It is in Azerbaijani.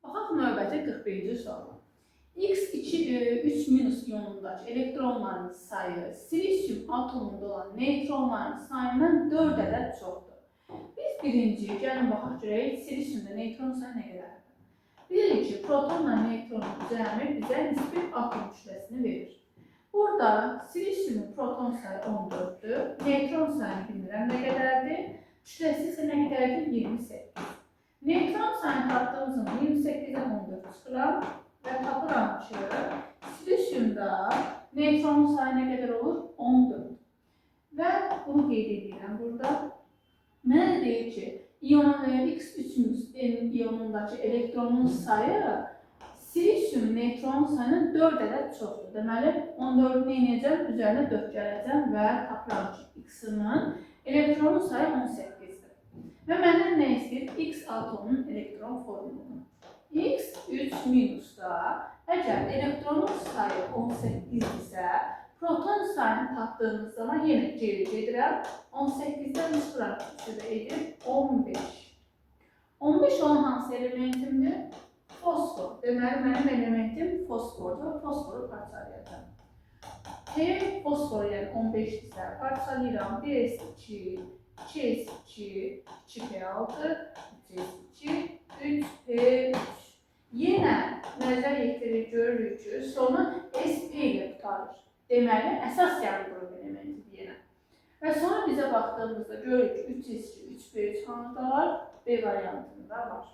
Baxaq növbəti 41-ci suala. X2, 3 minus ionundakı elektronların sayı silisium atomunda olan neytronların sayından 4 ədəd çoxdur. Biz birinci, gəlin baxaq görək, silisiumda neytron sayı nə qədərdir? Bilirik ki, protonla neytronun cəmi bizə nisbi atom kütləsini verir. Burada silisiumun proton sayı 14-dür, neytron sayını bilmirəm nə qədərdir, kütləsi isə nə qədərdir? 28. Neytron sayını tapdığım zaman 28-dən 14 çıxıram və tapıram ki, silisiumda neytronun sayı nə qədər olur? 14. Və bunu qeyd edirəm burada. Mənə də deyir ki, ion, X3 ionundakı elektronun sayı silisium neytronun sayının 4 ədəd çoxdur. Deməli, 14-ü nə edəcəm? Üzərinə 4 gələcəm və tapıram ki, X-ın elektronun sayı 18-dir. Və məndən nə istəyir? X atomunun elektron formulunu. X 3 minusda əgər elektronun sayı 18-dirsə, proton sayını tapdığımız zaman yenə geri gedirəm. 18-dən çıxıram 3-ü də edir 15. 15 olan hansı elementimdir? Fosfor. Deməli, mənim elementim fosfordur. Fosforu parçalayacağam. P fosfor, yəni 15-dirsə, parçalayıram. 1s2, 2s2, 2p6, 3s2, 3p3. Yenə nəzər yetirir, görürük ki, sonu SP ilə qurtarır. Deməli, əsas yarı qrup elementidir yenə. Və sonra bizə baxdığımızda görürük ki, 3s2, 3p3 hansı var? B variantında var.